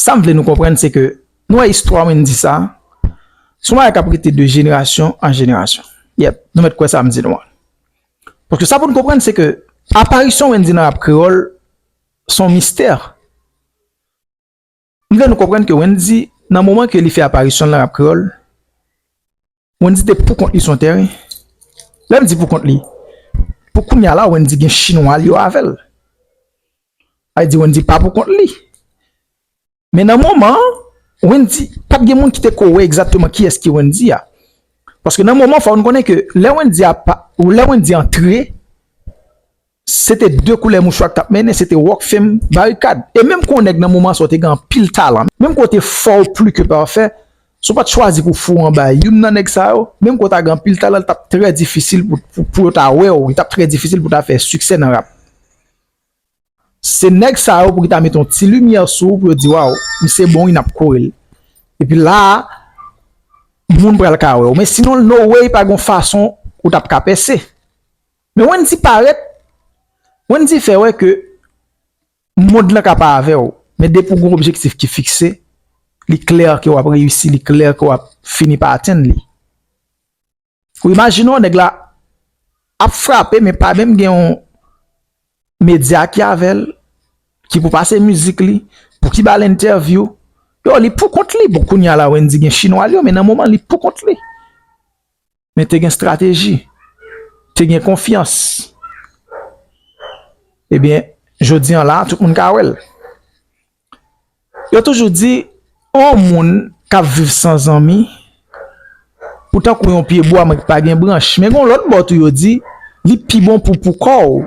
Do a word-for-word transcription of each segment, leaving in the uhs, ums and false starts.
Sa m vle nou konprann, se ke nou wè istwa Wendy sa, se yon bagay k ap rete de jenerasyon an jenerasyon. Yep, nou mèt kwè sa m di nou an. Paske sa pou n konprann, se ke aparisyon Wendy nan rap kreyòl se yon mistè. M vle nou konprann ke Wendy, nan moman ke li fè aparisyon l nan rap kreyòl, Wendy te pou kont li sou yon teren. Lè m di pou kont li, pou kounye a la, Wendy gen chinwa l yo avè l. Sa vle di Wendy pa pou kont li. Men nan moman an, Wendy, pa t gen moun ki te ko wè egzakteman kiyès ki Wendy a. Paske nan moman, fò nou konnen ke lè Wendy a pa, ou lè Wendy antre, se te de koulè mouchwa k t ap mennen, se te Rockfam, Barikad. E menm ke yon nèg nan moman sa w te gen anpil talan, menm ke w te fò pli ke pafè, si w pa t chwazi pou fou anba youn nan nèg sa yo, menm ke w ta gen anpil talan, li t ap trè difisil pou, pou, pou yo ta wè w, li t ap trè difisil pou w ta fè siksè nan rap. Se nèg sa yo pou ki ta mete yon ti limyè sou ou pou yo di, waw, misye bon wi, n ap kore l. Epi la a, moun pral ka wè w. Men sinon, no way, pa gen yon fason ou t ap ka pèse. Men Wendy parèt, Wendy fè wè ke mond lan ka pa avè w. Men depi w gen yon objektif ki fikse, li klè ke w ap reyisi, li klè ke w ap fini pa atenn li. Ou imajine w, nèg la ap frape, men pa menm gen yon medya ki avè l, ki pou pase mizik li, pou ki ba l entèvyou. Yo, li pou kont li. Bon, kounye a la, Wendy gen chinwa l yo, men nan moman, li pou kont li. Men te gen estrateji, te gen konfyans. Ebyen, jodi an la, tout moun ka wè l. Yo toujou di, yon moun k ap viv san zanmi, ou tankou yon pye bwa, men ki pa gen branch. Men gen yon lòt bò tou, yo di, li pi bon pou, pou kò w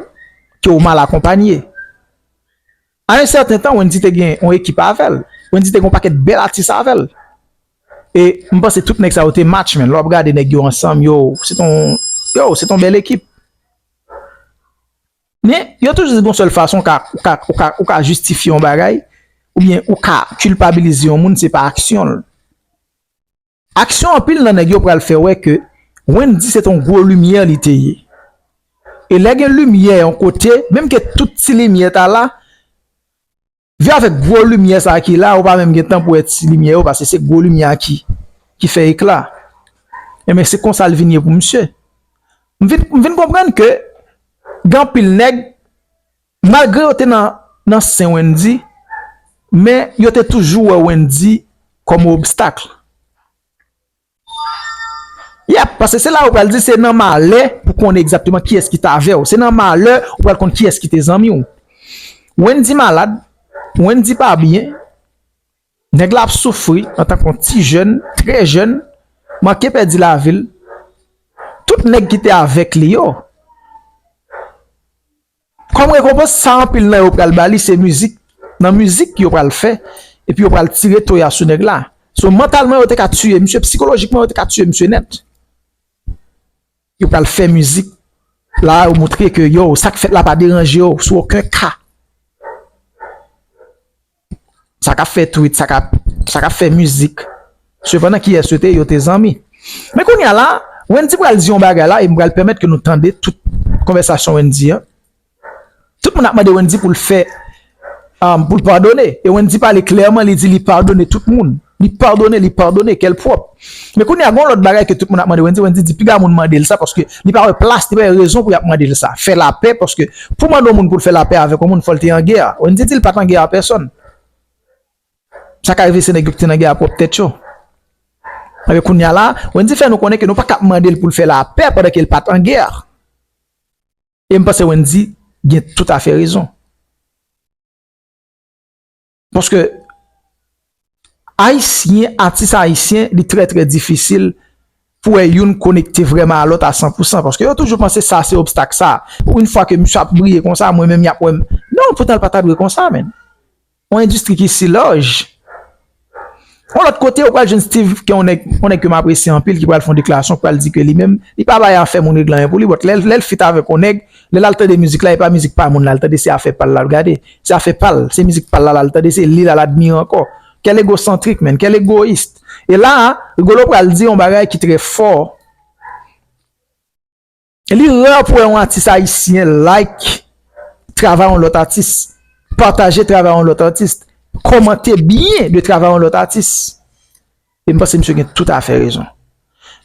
ke w mal akonpanye. A yon sèten tan, Wendy te gen yon ekip avè l. Wendy te gen yon pakèt bèl atis avè l. E m panse tout nèg sa yo te match, men lè w ap gade nèg yo ansanm, yo, se t on, yo, se t on bèl ekip. Men, yo toujou di gon sèl fason ou ka, ou ka, ou ka, ou ka jistifye yon bagay, oubyen ou ka kilpabilize yon moun, se pa aksyon l. Aksyon anpil nan nèg yo pral fè wè ke Wendy se t on gwo limyè li te ye. E lè gen limyè yon kote, menm ke tout ti limyè ta la, vi avèk gwo limyè sa ki la, ou pa menm gen tan pou wè ti limyè yo, paske se gwo limyè a ki, ki fè ekla. Enben, se konsa l vin ye pou misye. M vin, m vin konprann ke gen anpil nèg, malgre yo te nan, nan sen Wendy, men yo te toujou wè Wendy kòm yon obstak. Yep, paske se la ou pral di se nan malè pou konnen egzakteman kiyès ki t avè w. Se nan malè ou pral konn kiyès ki te zanmi w. Wendy malad, Wendy pa byen, nèg la ap soufri antanke yon ti jèn, trè jèn, manke pèdi lavi l. Tout nèg ki te avèk li yo, kòm rekonpans, sa anpil nan yo pral ba li, se mizik. Nan mizik yo pral fè, epi yo pral tire toya sou nèg la. So, mantalman, yo te ka tiye misye, sikolojikman, yo te ka tiye misye nèt. Yo pral fè mizik. La, yo montre ke, yo, sa k fèt la pa deranje yo, sou okenn ka. Sa k ap fè tweet, sa k ap, sa k ap fè mizik. Sepandan, kiyès yo te ye? Yo te zanmi. Men kounye a la, Wendy pral di yon bagay la, e m pral pèmèt ke nou tande tout konvèsasyon Wendy an. Tout moun ap mande Wendy pou l fè, um, pou l padone. E Wendy pale klèman, li di li padone tout moun. Li padone, li padone, kè l pwòp. Men kounye a, gen yon lòt bagay ke tout moun ap mande Wendy. Wendy di piga moun mande l sa, paske li pa wè plas, li pa wè rezon pou y ap mande l sa. Fè lapè, paske pou mande yon moun pou l fè lapè avèk yon moun, fò l te an gè. Wendy di l pa t an gè a pèsonn. Sa ka rive se nèg yo ki te nan gè a pwòp tèt yo. Ebyen kounye a la, Wendy fè nou konnen ke nou pa ka ap mande l pou l fè lapè pandan ke l pa t an gè. E m panse Wendy gen toutafè rezon. Paske Ayisyen, atis ayisyen, li trè, trè difisil pou wè youn konekte vrèman a lòt a san pou san. Paske yo toujou panse sa se obstak sa. Yon fwa ke misye ap briye konsa, mwen menm y ap wè m. Non, poutan l pa ta dwe konsa, menn. Yon endistri ki si laj. Yon lòt kote, ou pral jwenn Steve, ki yon nèg, yon nèg ke m apresye anpil, ki pral fè yon deklarasyon, pral di ke li menm, li pa bay afè moun regle anyen pou li, but lè, lè l feat avèk yon nèg, lè l al tande mizik la, e pa mizik pa moun l al tande, se afè pa l l al gade. Se afè pa l, se mizik pa l la l al tande, se li l al admire ankò. Kèl egosantrik, menn, kèl egoyis. E la a, Rigolo pral di yon bagay ki trè fò. Li rè pou wè yon atis ayisyen like travay yon lòt atis, pataje travay yon lòt atis. kòmante byen de travay yon lòt atis. E m panse misye gen toutafè rezon.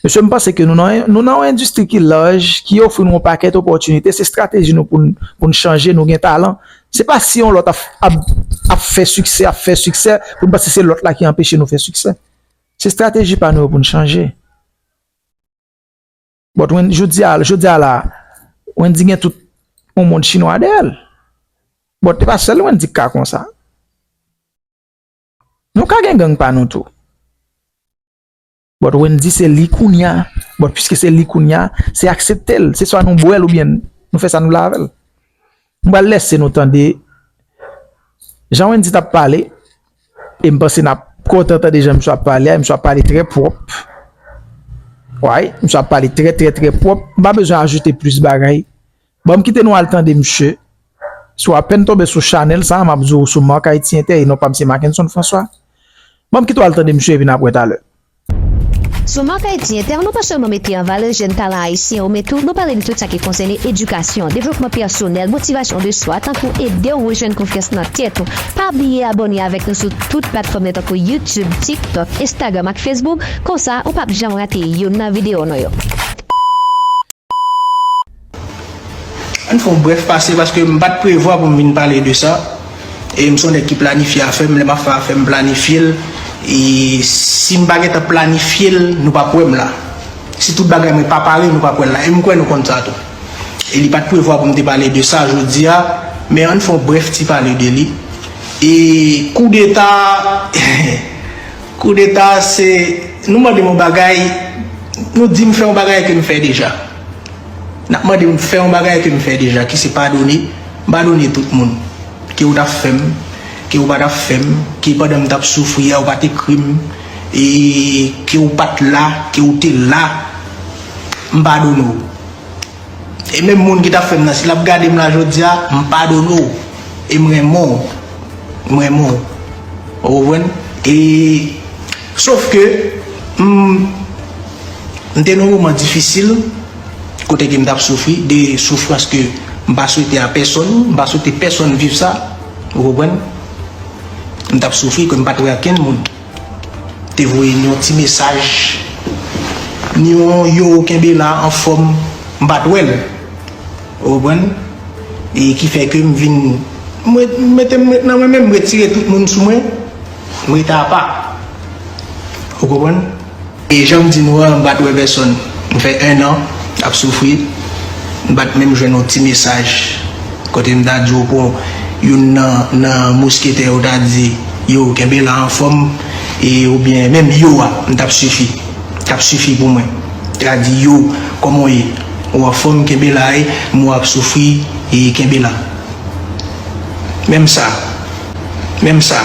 Mesye, m panse ke nou nan, nou nan yon endistri ki laj, ki ofri nou yon pakèt opòtinite, se estrateji nou pou n, pou n chanje, nou gen talan. Se pa si yon lòt ap, ap, ap fè siksè, ap fè siksè, pou n panse se lòt la ki anpeche nou fè siksè. Se estrateji pa nou yo pou n chanje. But Wen-, jodi a, jodi a la, Wendy gen tout yon mond chinwa dèyè l. But e pa sèl Wendy k ka konsa. Nou ka gen gang pa nou tou. But Wendy se li kounya. But piske se li kounya, se aksepte l. Se swa nou bwè l oubyen nou fè sa nou vle avè l. M pral lèse nou tande jan Wendy t ap pale. E m panse n ap kontan tande jan misye ap pale a. Misye ap pale trè pwòp. Wi, misye ap pale trè, trè, trè pwòp. M pa bezwen ajoute plis bagay. Ban m kite nou al tande misye. Si w apèn tonbe sou chanèl sa a, m ap di w sou Marc Haïti Inter, e non pa m se Mackenson François. Ban m kite w al tande misye, epi n ap wè talè. Sou Marc Haïti Inter, nou pa sèlman mete an valè jèn talan ayisyen yo, men tou nou pale de tout sa ki konsène edikasyon, devlopman pèsonèl, motivasyon de swa, tankou ede w rejwenn konfyans nan tèt ou. Pa bliye abòne avèk nou sou tout platfòm yo tankou YouTube, TikTok, Instagram ak Facebook, konsa ou p ap janm rate youn nan videyo nou yo. Ann fè yon brèf pase paske m pa t prevwa pou m vin pale de sa. E m se yon nèg ki planifye afè m, lè m ap fè afè m planifye l. E si m pa gentan planifye l, nou p ap wè m la. Si tout bagay mwen pa pare, nou p ap wè l la. E m kwè nou konn sa tou. E li pa t prevwa pou m te pale de sa jodi a, men ann fè yon brèf ti pale de li. E koudeta, koudeta se, nou mande m yon bagay, nou di m fè yon bagay ke m fè deja. N ap mande m fè yon bagay ke m fè deja, ki se padone. M padone tout moun. Ke ou t ap fè m, ke ou pa t ap fè m, ke pandan m t ap soufri a, ou pa t ekri m, e ke ou pa t la, ke ou te la, m padone w. E menm moun ki t ap fè m nan, si l ap gade m la jodi a, m padone w. E m renmen w. M renmen w. Ou konprann? E, sof ke, m, m te nan yon moman difisil, kote ke m t ap soufri, de soufrans ke m pa swete a pèsonn, m pa swete pèsonn viv sa, ou konprann? M t ap soufri ke m pa t wè ak kenn moun. Te voye ni yon ti mesaj, ni yon yo kenbe la anfòm, m pa t wè l. Ou konprann? E ki fè ke m vin, m ret, m mete m ret nan mwen menm, m retire tout moun sou mwen, m rete apa. Ou konprann? E jan m di nou an, m pa t wè pèsonn. M fè en an ap soufri, m pa t menm jwenn yon ti mesaj. Kote m ta di w pou youn nan, nan mousketè yo ta di, yo, kenbe la anfòm, e oubyen menm yo a, m t ap sifi. T ap sifi pou mwen. T a di, yo, kòman w ye? Ou anfòm, kenbe la, e m wè w ap soufri, e kenbe la. Menm sa. Menm sa.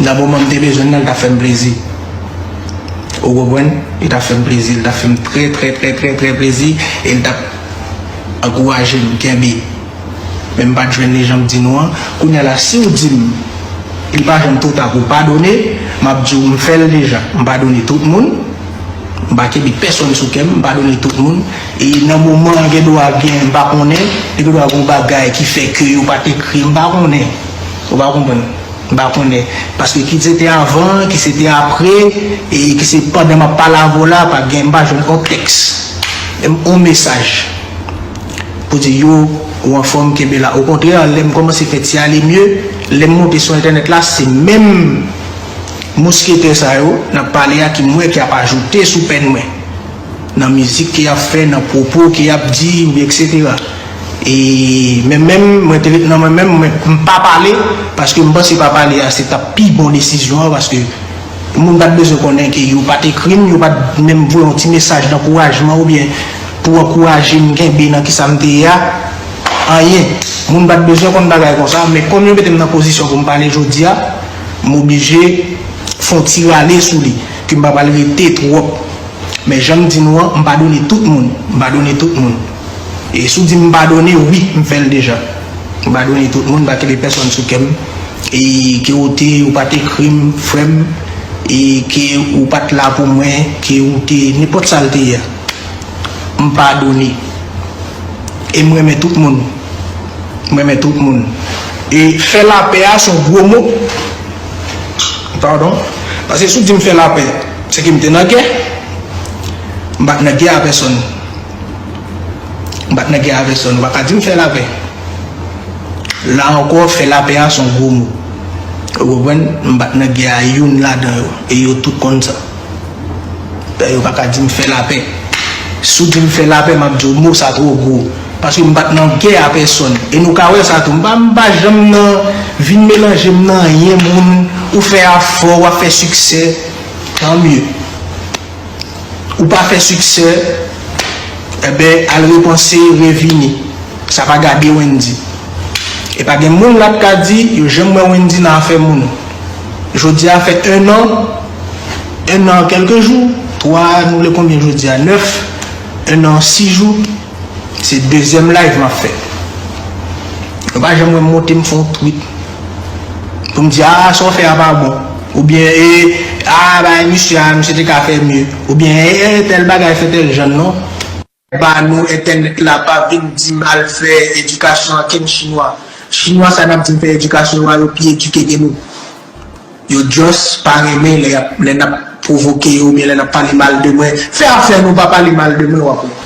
Nan moman m te bezwen l lan, li t ap fè m plezi. Ou konprann? Li t ap fè m plezi, li t ap fè m trè, trè, trè, trè, trè plezi, e li t ap ankouraje m, kenbe. Men m pa t jwenn li jan m di nou an. Kounye a la, si w di m, li pa janm twò ta pou w padone, m ap di w, m fè l deja. M padone tout moun. M pa kenbe pèsonn sou kè m, m padone tout moun. E nan moman an, gen dwa gen, m pa konnen, li gen dwa gen yon bagay ki fè ke yo pa t ekri, m pa konnen. Ou pa konprann? M pa konnen. Paske ki se te avan, ki se te apre, e ki se pandan m ap pale avè w la, pa gen, m pa jwenn yon tèks, menm yon mesaj pou di, yo, ou anfòm, kenbe la. Okontrè, lè m kòmanse fè ti ale mye, lè m monte sou entènèt la, se menm mousketè sa yo n ap pale a ki m wè ki ap ajoute sou pèn mwen. Nan mizik ke y ap fè, nan pwopo ke y ap di, etsetera. E men menm, mwen te ret nan mwen menm, mwen, m pa pale, paske m panse pa pale a se t ap pi bon desizyon an, paske moun pa t bezwen konnen ke yo pa t ekri m, yo pa t menm voye yon ti mesaj dankourajman oubyen pou ankouraje m kenbe nan kisa m te ye a. Anyen. Moun pa t bezwen konn bagay konsa, men kòm yo mete m nan pozisyon pou m pale jodi a, m oblije fè yon ti rale sou li, ke m pa pral rete twòp. Men jan m di nou an, m padone tout moun. M padone tout moun. E si w di m padone, wi, m fè l deja. M padone tout moun, m pa kenbe pèsonn sou kè m. E ke w te, ou pa t ekri m, frè m, e ke ou pa t la pou mwen, ke ou te, nenpòt sa l te ye a. M padone. E m renmen tout moun. M renmen tout moun. E fè lapè a se yon gwo mo. Padon. Paske si w di m fè lapè, se ke m te nan gè. M pa t nan gè a pèsonn. M pa t nan gè a pèsonn. Ou pa ka di m fè lapè. La ankò, fè lapè a se yon gwo mo. Ou konprann? M pa t nan gè a youn ladan yo. E yo tout konn sa. Yo pa ka di m fè lapè. Si w di m fè lapè, m ap di w mo sa twò gwo. Paske m pa t nan gè a pèsonn. E nou ka wè sa tou. M pa, m pa janm nan vin melanje m nan anyen moun. Ou fè afè w, w ap fè siksè. Tan mye. Ou pa fè siksè, enben, al repanse, revini. Sa pa gade Wendy. E pa gen moun la k ka di, yo janm wè Wendy nan afè moun. Jodi a fè un an, un an kèlke jou, twa, nou le konbyen jodi a? Nèf, un an, sis jou, se dezyèm live m ap fè. Yo pa janm wè m monte m fè yon tweet pou m di, a, sa w fè a pa bon. Oubyen, e, a, bay misye a, misye te ka fè mye. Oubyen, e, e, tèl bagay fè tèl jan, non. Ba nou entènèt la, pa vin di m al fè edikasyon a kenn chinwa. Chinwa sa n ap di m fè edikasyon yo a, yo pi edike ke nou. Yo just pa renmen lè y ap, lè n ap pwovoke yo oubyen lè n ap pale mal de mwen. Fè afè nou, pa pale mal de mwen, w ap wè.